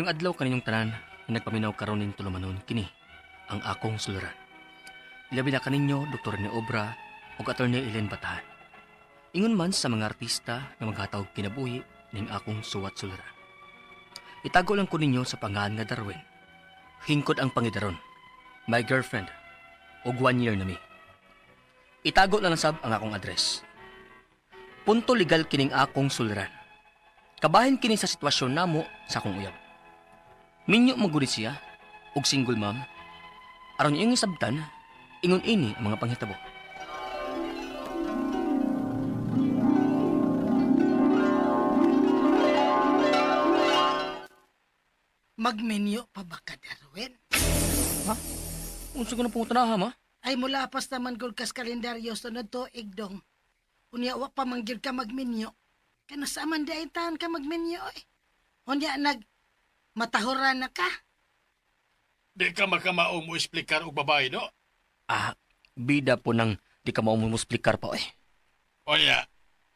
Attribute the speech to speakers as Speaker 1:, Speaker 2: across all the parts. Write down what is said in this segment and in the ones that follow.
Speaker 1: Maayong adlaw kaninyong tanan nga nagpaminaw karon ning tulumanon kini ang akong suluran. Ilabi na kaninyo Dr. Rene Obra ug Attorney Ellen Batahan. Ingon man sa mga artista nga maghatag og kinabuhi ning akong suwat suluran. Itago lang ko ninyo sa pangalan nga Darwin. Hingkod ang pangidaron. My girlfriend. Og 1 year na mi. Itago na lang sab ang akong address. Punto legal kining akong suliran. Kabahin kini sa sitwasyon namo sa akong uyab. Minyo mo gud siya og single mom. Aron iyong isabtan, ingon ini ang mga panghitabo.
Speaker 2: Magmenyo pa ba ka, Darwin?
Speaker 1: Ha? Unsa ko na pangutanaha, ma?
Speaker 2: Ay mula pas naman gud kas kalendaryo sunod tuig dong. Unya wa pa man gyud ka magmenyo. Kano sa man di ay taon ka magmenyo eh. Unya nag matahuran na ka.
Speaker 3: Di ka makamao mo explicar og babae, no?
Speaker 1: Ah, bida po nang di ka maumumuslikar pa eh.
Speaker 3: Onya,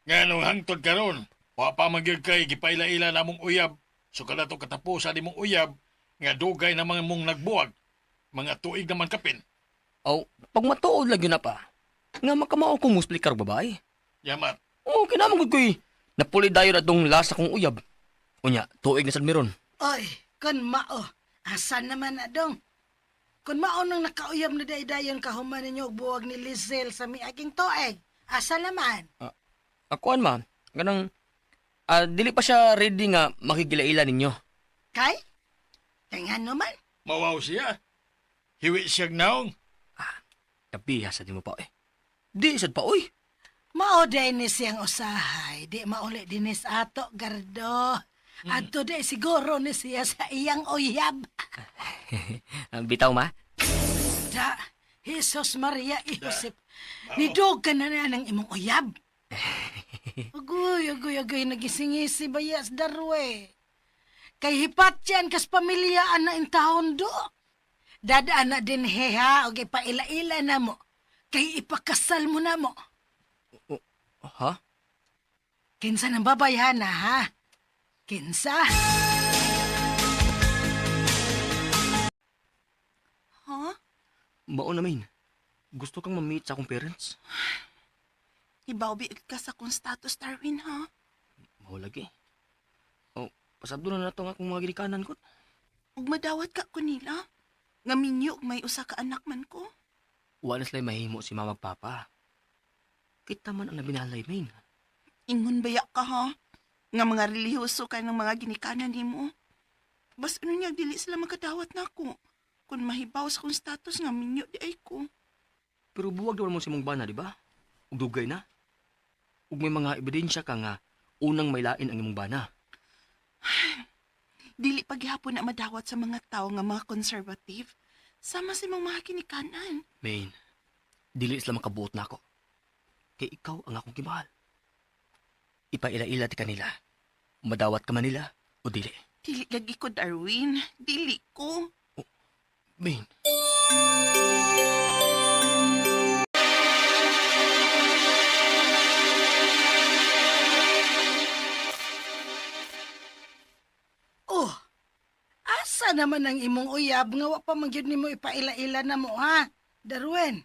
Speaker 3: nganong hangtod karon, wa pa man gyud kay gipaila-ila namong uyab. So kada to katapusan nimong uyab nga dugay na mga mong nagbuwag. Mga tuig naman kapin.
Speaker 1: Aw, pag matuod lagi na pa. Nga makamao kong musplikar babae.
Speaker 3: Yamat,
Speaker 1: Oo, kinamang gud ko'y napuli dayon atong lasa kong uyab. Unya, tuig na sad meron.
Speaker 2: Oy, kun mao, asa naman na dong? Kun mao nang nakauyab na daydayon kahuman ninyo og buwag ni Lizel sa miaging tuig, asa naman?
Speaker 1: Akuan ma, ganang dili pa siya ready nga makigilaila ninyo.
Speaker 2: Kay? Kay ngano man?
Speaker 3: Mawaw siya. Hiwi siyang naong.
Speaker 1: Kabiha sa di mo pa eh. Di sad pa oy.
Speaker 2: Mao day ni siyang usahay, di mauli dinis ato, gardo. Adto day siguro ni siya sa iyang uyab.
Speaker 1: Bitaw ma.
Speaker 2: Da, Jesus Maria Josep, nidog ka na na ng imong uyab. Agoy, agoy, agoy, nagisingisi bayas darwe. Kay hipat yan kas pamilya ana intahon do. Dadaan na din heha, og ipaila-ila na mo. Kay ipakasal mo na mo.
Speaker 1: Ha?
Speaker 2: Kinsa nang babayhana ha? Kinsa?
Speaker 4: Ha?
Speaker 1: Mao na main. Gusto kang ma-meet sa akong parents?
Speaker 4: Hibaw bi ka sa akong status, Darwin, ha?
Speaker 1: Mao lagi. Oh, pasabdo na nato ang akong mga ginikanan ko.
Speaker 4: Ug madawat ka ko nila. Nga minyo ug may usa ka anak man ko.
Speaker 1: Wa na sila mahimo si mama ug papa. Kita man ang nabinalay main.
Speaker 4: Ingon baya ka, ha? Nga mga relihiyoso ka ng mga ginikanan nimo. Bas ano niya, dili sila makadawat nako. Kung mahibaw sa akong status nga minyo di ay ko.
Speaker 1: Pero buwag daw mo si mong bana, di ba? Ug dugay na. Ug may mga ebidensya ka nga unang may lain ang imong bana.
Speaker 4: Dili paghihapon na madawat sa mga tao nga mga conservative. Sama sa imong mga ginikanan.
Speaker 1: Main, dili sila makabuot nako. Kay ikaw ang akong gimahal. Ipaila-ila ti kanila. Madawat ka man nila o dili.
Speaker 4: Dili lagi ko, Darwin. Dili ko.
Speaker 1: Main.
Speaker 2: Oh, asa naman ang imong uyab nga wa pa man gyud nimo ipaila-ila na mo ha, Darwin?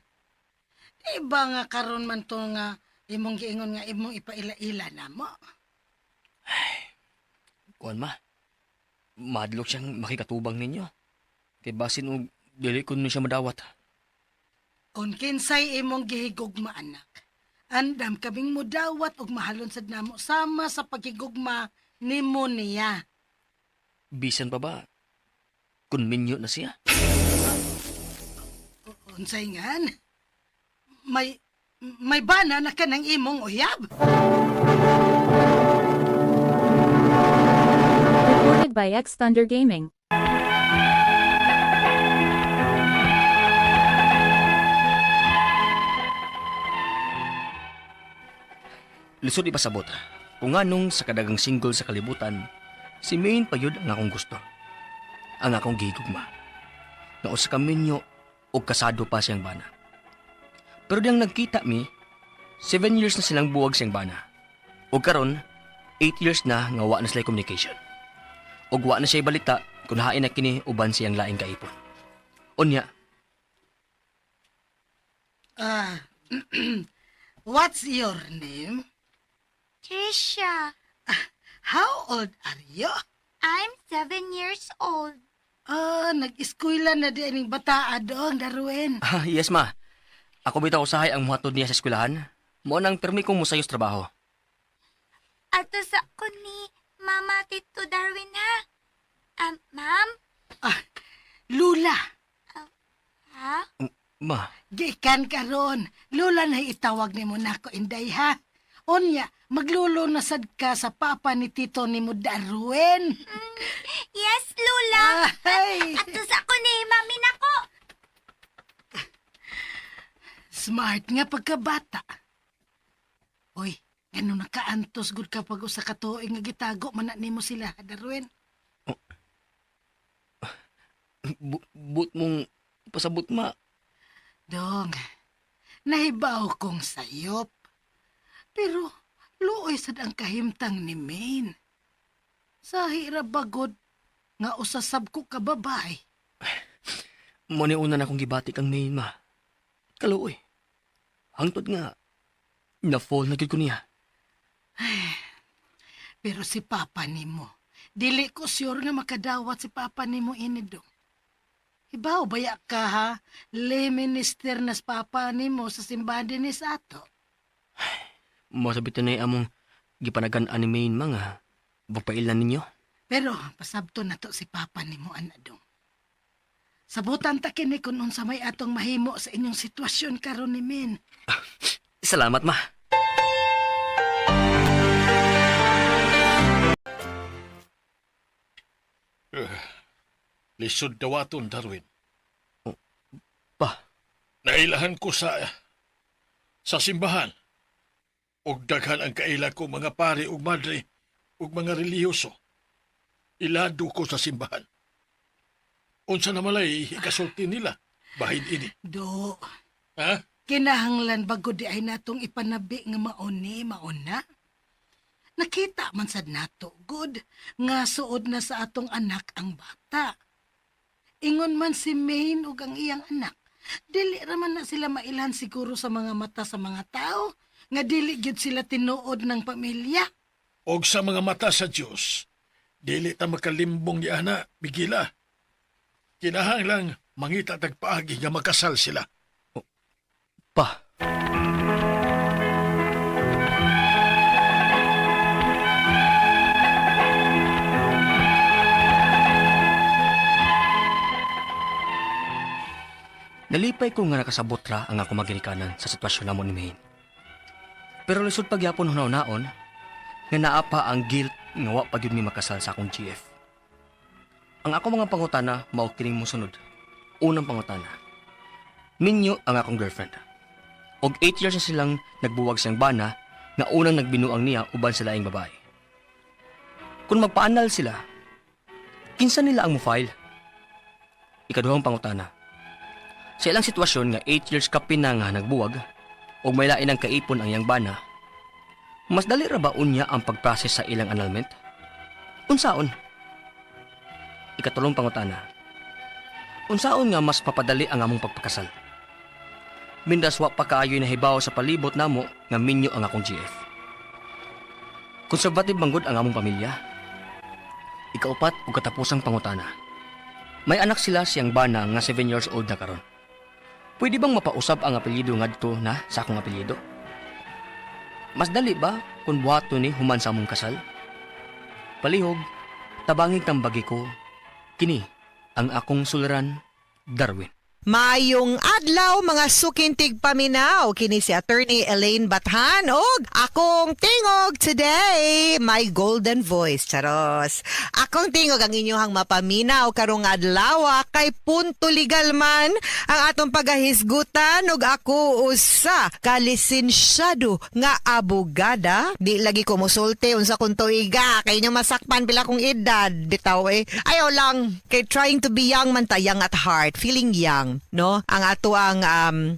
Speaker 2: Di ba nga karon man to nga imong giingon nga imong ipaila-ila na mo?
Speaker 1: Kuan ma, madlok siyang makikatubang ninyo. Kay basin og dili ko ni siya madawat.
Speaker 2: Kung kinsay imong gihigugma anak, andam kaming mudawat og mahalon sad namo sama sa paghigugma nimo niya.
Speaker 1: Bisan pa ba, kun minyo na siya.
Speaker 2: Unsay ngan? May bana na ka ng imong uyab?
Speaker 5: Recorded by X Thunder Gaming.
Speaker 1: Lisod ipasabot kung nganong sa kadagang single sa kalibutan, si Maine payud ang akong gusto. Ang akong gihigugma. Nga usa ka minyo og kasado pa siyang bana. Pero diyang nagkita mi, 7 years na silang buwag siyang bana. Og karon, 8 years na nga wa na sila communication. Og wa na siya balita Kung hain na kini uban siyang laing kaipon. Unya,
Speaker 2: Ah, what's your name?
Speaker 6: Trisha,
Speaker 2: How old are you?
Speaker 6: I'm 7 years old.
Speaker 2: Ah, nag-eskwela na di aning bataa doon, Darwin.
Speaker 1: Ah, yes ma. Ako bitaw usahay ang muhatod niya sa eskwelahan. Mao nang permi kong musayos trabaho.
Speaker 6: Ato sa ko ni Mama Tito Darwin ha. Ma'am?
Speaker 2: Ah, Lula,
Speaker 6: Ha?
Speaker 1: Ma,
Speaker 2: gikan karon. Lula na itawag nimo nako inday ha. Unya, maglulo na sad ka sa papa ni tito nimo Darwin.
Speaker 6: Yes, Lula.
Speaker 2: Ay,
Speaker 6: Ato sa ko ni Mami nako.
Speaker 2: smart nga pagkabata. Uy, ganun nakaantos gud kapag usa ka tuig nga gitago man na nimo sila, Darwin.
Speaker 1: but mong pasabot ma.
Speaker 2: Dong, nahibaw kong sayop. Pero luoy sad ang kahimtang ni Maine. Sahi ra bagod nga usasab ko ka babae.
Speaker 1: Mo ni una na akong gibati kang main ma. Kaluoy. Hangtod nga na-fall na gyud ko niya.
Speaker 2: Pero si Papa nimo, dili ko sure nga makadawat si Papa nimo ini dong. Hibaw baya ka ha, lay minister nas Papa nimo sa simbahan dinhi sa ato.
Speaker 1: Mo sabit na among gipanagan-an ni main ma nga pagpailan ninyo.
Speaker 2: Pero pasabto na to si Papa nimo ana dong. Sabutan ta kini kung unsa may atong mahimo sa inyong sitwasyon karon ni Min.
Speaker 1: Salamat ma.
Speaker 3: Lisod dawaton, Darwin.
Speaker 1: Pa,
Speaker 3: Nailahan ko sa simbahan. Og daghan ang kaila ko mga pare ug madre ug mga relihiyoso. Ilado ko sa simbahan. Unsa na malay ikasulti nila bahin ini.
Speaker 2: Do,
Speaker 3: Ha?
Speaker 2: kinahanglan bago di ay natong ipanabi nga mauni mauna. Nakita man sad nato good nga suod na sa atong anak ang bata. Ingon man si Maine ug ang iyang anak. Dili ra man na sila mailhan siguro sa mga mata sa mga tao nga dili gyud sila tinuod ng pamilya.
Speaker 3: Og sa mga mata sa Dios, dili ta makalimbong ni ana, bigila. Kinahanglang mangita tag paagi nga makasal sila.
Speaker 1: pa. Nalipay ko nga nakasabot ra ang ako maginikanan sa sitwasyon namo ni Maine. Pero lisod pagyapon hunaw-naon, nga naa pa ang guilt nga wa pa gyud mi makasal sa akong GF. Ang ako mga pangutana mao kining mosunod. Unang pangutana. Minyo ang akong girlfriend. Og 8 years na silang nagbuwag siyang bana nga unang nagbinuang niya uban sa laing babae. Kung magpaanal sila, kinsa nila ang mo-file? Ikaduhang pangutana. Sa ilang sitwasyon nga 8 years kapin na nga nagbuwag ug may lain ang kaipon ang iyang bana, mas dali ra ba unya ang pag-process sa ilang annulment? Unsaon? Ikatulong pangutana. Unsaon nga mas papadali ang among pagpakasal? Mindas wa pa kaayo'y nahibaw sa palibot namo nga minyo ang akong GF. Conservative manggod ang among pamilya. Ikaupat ug katapusang pangutana. May anak sila siyang bana nga 7 years old na karon. Pwede bang mapausab ang apelyido ngadto na sa akong apelyido? Mas dali ba kung buhaton ni human sa among kasal? Palihog, tabangig tambagi ko, kini ang akong suliran, Darwin.
Speaker 7: Mayong adlaw mga sukintig paminaw kini si Attorney Elaine Bathan og akong tingog today, my golden voice, charos. Akong tingog ang inyong mapaminaw karong adlaw kay punto legal man ang atong pagahisgutan ug ako usa ka lisensyado nga abogada. Di lagi ko mosulti unsa kung tuiga kay inyo masakpan pila kong edad bitaw eh. Ayaw lang kay trying to be young man ta, young at heart, feeling young. lang, no? Ang ato ang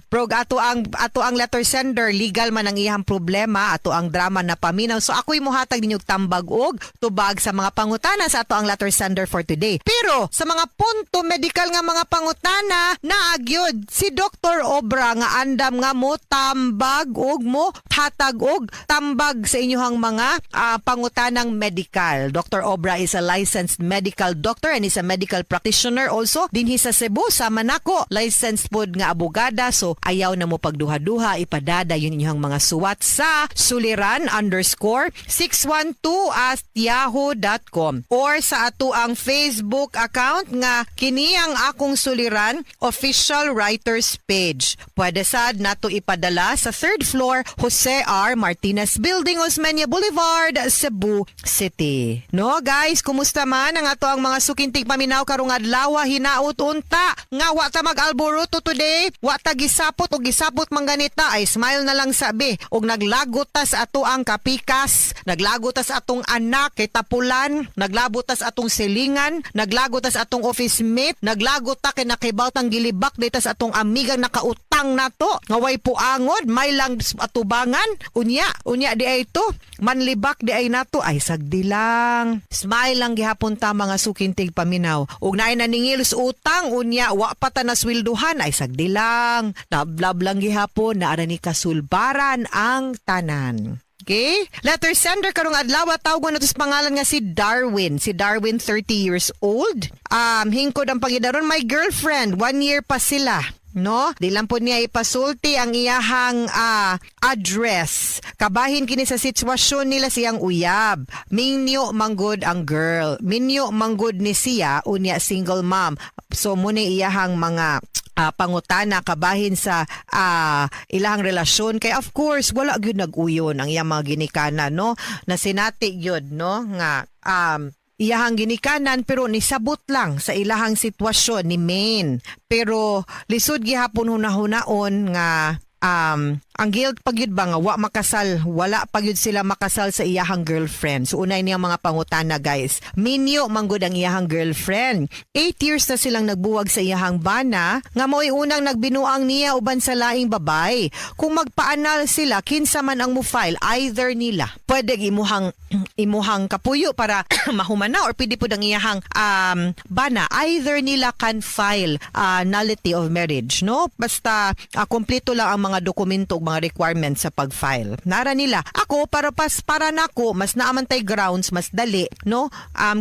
Speaker 7: prog ato ang letter sender, legal man ang iyang problema, ato ang drama na paminaw. So ako'y muhatag ninyo og tambag og tubag sa mga pangutana sa ato ang letter sender for today. Pero sa mga punto medical nga mga pangutana, naagyod si Dr. Obra nga andam nga mo tambag og mo hatag og tambag sa inyong mga pangutanang medical. Dr. Obra is a licensed medical doctor and is a medical practitioner also dinhi sa Cebu, sama nako, licensed pod nga abogada. So ayaw na mo pagduha-duha, ipadada yun inyong mga suwat sa suliran_612@yahoo.com or sa ato ang Facebook account nga kini ang Akong Suliran Official Writers Page. Pwede sad nato ipadala sa third floor, Jose R. Martinez Building, Osmeña Boulevard, Cebu City. No, guys, kumusta man ang ato ang mga suking tigpaminaw karong adlaw? Hinaot unta nga wa ta mag-alboroto today, wa ta gisapot o gisapot man ganita ay smile na lang sabi og naglagot ta sa ato ang kapikas, naglagot ta sa atong anak kay tapulan, naglabot ta sa atong silingan, naglagot ta sa atong office mate, naglagot ta kay nakibaw tang gilibak dita sa atong amigang nakautang nato nga way puangod, may lang atubangan. Unya unya di ay to manlibak di ay nato ay sagdi lang, smile lang gihapon ta, mga suking tigpaminaw. Ug naay naningil sa utang, unya wa pa ta naswelduhan, ay sagdi lang, love lang gihapon, naa ni kasulbaran ang tanan. Okay? Letter sender karong adlaw, tawgon nato sa pangalan nga si Darwin. Si Darwin, 30 years old. Hingkod ang pangidaron, my girlfriend, one year pa sila. No? Di lang po niya ipasulti ang iyahang address. Kabahin kini sa sitwasyon nila siyang uyab. Minyo manggod ang girl. Minyo manggod ni siya, unya single mom. So muna iyahang mga pangutana kabahin sa ilahang relasyon kay of course wala gyud nag-uyon ang iyang mga ginikanan, no, na sinati gyud, no, nga iyahang ginikanan, pero nisabot lang sa ilahang sitwasyon ni Maine. Pero lisod gihapon hunahunaon nga ang guilt pag yun ba nga wa makasal, wala pa gyud sila makasal sa iyahang girlfriend. So unay niyang mga pangutana, guys. Minyo manggod ang iyahang girlfriend. 8 years na silang nagbuwag sa iyahang bana nga mo'y unang nagbinuang niya uban sa laing babay. Kung magpa-annul sila, kinsa man ang mo file, either nila. Pwede imuhang kapuyo para mahumana or pwede pud ang iyahang bana. Either nila can file nullity of marriage, no? Basta kompleto lang ang mga dokumento ug mga requirements sa pag-file. Nara nila. Ako para pas para nako mas naamantay grounds, mas dali, no?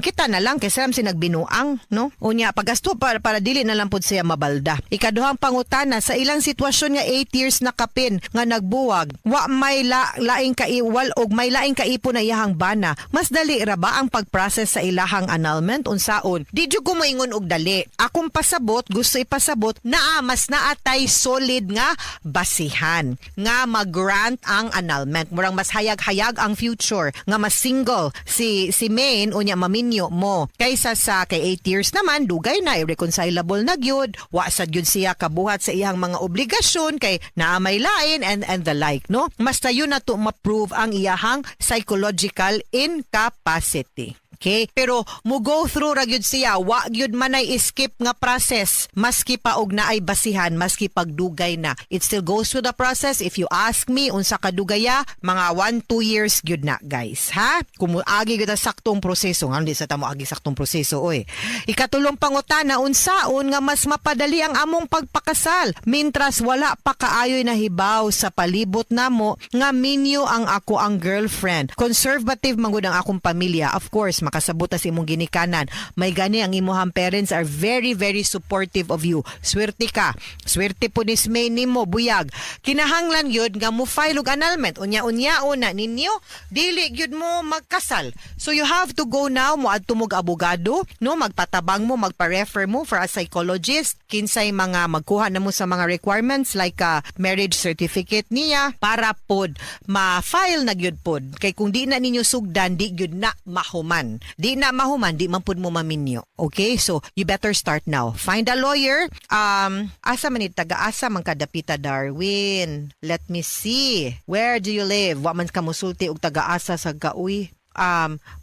Speaker 7: Kita na lang kaysa si nagbinuang, no? Unya pagasto para dili na lang pud siya mabalda. Ikaduhang pangutana, sa ilang sitwasyon nga 8 years na kapin nga nagbuwag, wa may laing kaiwal og may laing kaipon na iyahang bana. Mas dali ra ba ang pag-process sa ilahang annulment, unsaon? Di jud ko moingon og dali. Akong pasabot, gusto ipasabot naa mas naatay solid nga basihan nga mag-grant ang annulment. Murang mas hayag-hayag ang future nga mas single si Maine, unya maminyo mo kaysa sa kay 8 years naman, dugay na, irreconcilable na gyud, wa sad gyud siya kabuhat sa iyang mga obligasyon kay naa may lain and the like, no? Mas tayo na to ma-prove ang iyahang psychological incapacity. Okay? Pero mo go through ra gyud siya, wa gyud man ay skip nga process maski pa og naay basihan, maski pagdugay na. It still goes through the process. If you ask me unsa kadugaya, mga 1 2 years gyud na, guys, ha? Kung agi gyud ang saktong proseso, nga di sa tamo agi saktong proseso oy. Ikatulong pangutana, unsaon nga mas mapadali ang among pagpakasal mintras wala pa kaayoy nahibaw sa palibot namo nga minyo ang ako ang girlfriend? Conservative man gud ang akong pamilya. Of course, makasabot ta sa imong ginikanan. May gani ang imuhang parents are very very supportive of you. Swerte ka. Swerte po ni Smay nimo buyag. Kinahanglan gyud nga mo file og annulment. Unya-unya na ninyo dili gyud mo magkasal. So you have to go now, mo adto mo abogado, no, magpatabang mo, magpa-refer mo for a psychologist, kinsay mga magkuha na mo sa mga requirements like a marriage certificate niya para pod ma-file na gyud pod. Kay kung di na ninyo sugdan, di gyud na mahuman. Di na mahuman, di man pud mo maminyo. Okay? So you better start now. Find a lawyer. Asa man ni, taga-asa man kadapita, Darwin? Let me see. Where do you live? Wa man ka musulti og taga-asa sa kauy.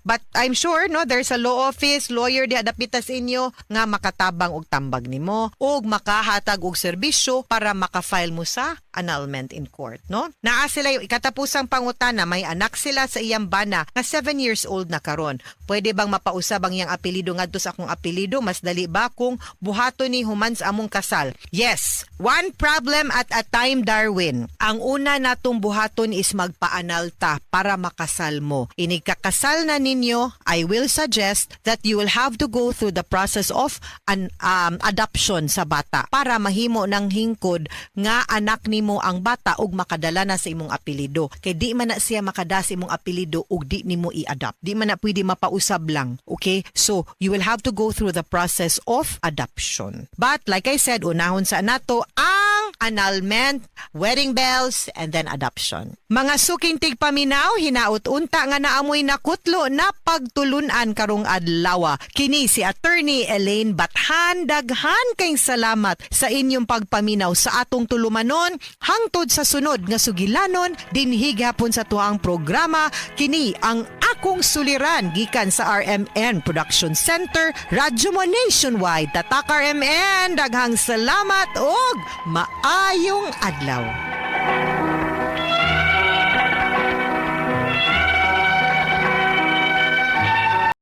Speaker 7: But I'm sure, no, there's a law office, lawyer diha dapita sa inyo nga makatabang og tambag nimo ug makahatag og serbisyo para maka-file mo sa annulment in court, no? Naa sila yung ikatapusang pangutana, may anak sila sa iyang bana nga 7 years old na karon. Pwede bang mapausab ang iyang apelyido ngadto sa akong apelyido? Mas dali ba kung buhaton ni human sa among kasal? Yes. One problem at a time, Darwin. Ang una natong buhaton is magpa-annul ta para makasal mo. Inig kakasal na ninyo, I will suggest that you will have to go through the process of an adoption sa bata para mahimo ng hingkod nga anak nimo ang bata ug makadala na sa imong apelyido. Kay di man na siya makada sa imong apelyido ug di nimo i-adopt. Di man na pwede mapausab lang. Okay? So, you will have to go through the process of adoption. But like I said, unahon sa nato ang annulment, wedding bells, and then adoption. Mga suking tigpaminaw, hinaut unta nga naamoy nakutlo na pagtulunan karong adlaw. Kini si Attorney Elaine Bathan, daghan kayong salamat sa inyong pagpaminaw sa atong tulumanon hangtod sa sunod nga sugilanon dinhi gihapon sa tuang programa. Kini ang Akong Suliran gikan sa RMN Production Center, Radyo Mo Nationwide. Tatak RMN, daghang salamat og maayong adlaw.